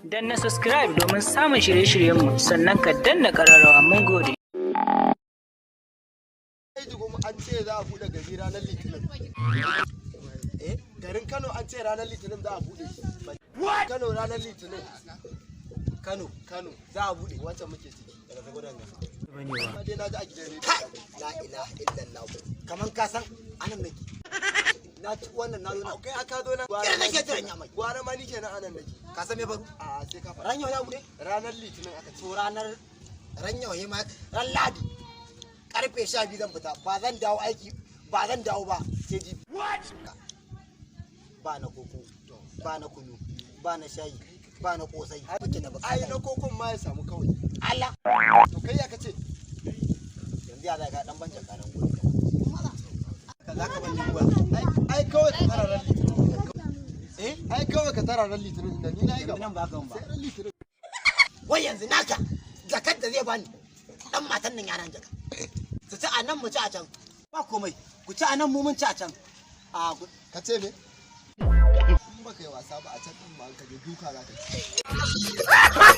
Danna subscribe domin samun shirye-shiryenmu, sannan ka danna ƙararrawa. Mun gode. Ai kuma an ce za a bude gari ranar Litinin. Eh, garin Kano an ce ranar Litinin za a bude shi. Kano ranar Litinin. Kano, Kano za a bude wacce muke ciki daga saboda ga. Amma dai na ji a gidan rediyo. Kai, la ilaha illallah, kaman ka san anan nake. Na ci wannan, na zo na Kai aka zo nan. Kira nake jiran ya mai. Gwara ma ni kenan anan nake. Ka san me faru? A sai ka faɗa. Ran yau ya bude. Ranar Litinin aka ce. To, ranar ran yau ma ran Ladi karfe 12 zan fita, ba zan dawo aiki ba, zan dawo ba sai jibi. Ba na koko, ba na kunu, ba na shayi, ba na kosai, muke da Ai bukata. na kokon ma ya samu kawai. Allah. To, kai ya kace? Yanzu ya za ka dan banjan kanan gurin ka za ka ban duba. Ai kawai ka tara ran Litinin. Eh. Ai kawai ka tara ran Litinin din ni na yi Yanzu gaba. nan ba ka ban ba. Sai ran Litinin. Wai yanzu naka jakar da zai bani, dan matan nan yaran jaka su ci a nan, mu ci a can, ba komai. Ku ci a nan, mu mun ci a can a Ka ce me? In baka yi wasa ba, a can din ma an ka je duka za ka ci.